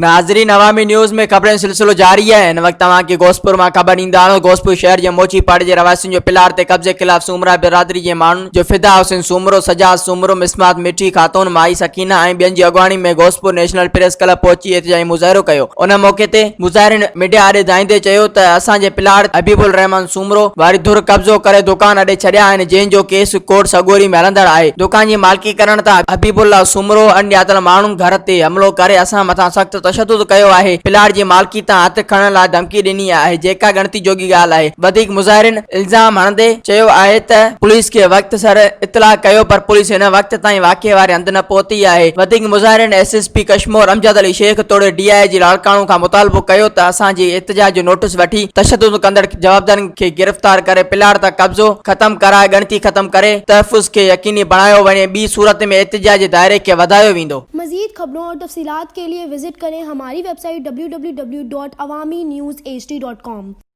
ناظرين عوامي نيوز ۾ خبرن جو سلسلو جاري آهي هن وقت توهان کي غوثپور مان خبر ڏيندا هلون غوثپور شهر جي موچي پاڙي جي رهواسين جو پلار تي قبضي خلاف سومرا برادري جي ماڻهن جو فدا حسين سومرو، سجاد سومرو، مسمات مٺي خاتون، مائي سڪينه ۽ ٻين جي اڳواڻي ۾ غوثپور نيشنل پريس ڪلب پهچي احتجاجي مظاهرو ڪيو ان موقعي تي مظاهرين ميڊيا آڏي دانهيندي چيو ته اسان جي پلاڙ تي حبيب الرحمان سومرو واري ڌر قبضو ڪري دڪان اڏي ڇڏيا آهن جنهن جو ڪيس ڪورٽ سڳوري ۾ هلندڙ آهي دڪان جي مالڪي ڪرڻ تان حبيب الله سومرو اڻڄاتل ماڻهن گهر تي حملو ڪري اسان مٿان سخت تشدد ڪيو آهي پلاٽ جي مالڪي تان هٿ کڻڻ لاء ڌمڪي ڏني آهي جيڪا ڳڻتي جوڳي ڳالهه آهي وڌيڪ مظاهرين الزام هڻندي چيو آهي ته پوليس کي وقت سر اطلاع ڪيو پر پوليس هن وقت تائين واقعي واري هنڌ نه پهتي آهي وڌيڪ مظاهرين S S P Kashmore Amjad Ali Shaikh توڙي ڊي I جي لاڙڪاڻو کان مطالبو ڪيو ته اسان جي احتجاج جو نوٽيس وٺي تشدد ڪندڙ جوابدارن کي گرفتار ڪري پلاٽ تان قبضو ختم ڪرائي ڳڻتي ختم ڪري تحفظ کي يقيني بڻايو وڃي ٻي صورت ۾ احتجاج جي دائري کي وڌايو ويندو. مزيد خبرون اور تفصيلات کے لئے وزٽ ڪرين ھماري web site www.awamiNewsHD.com.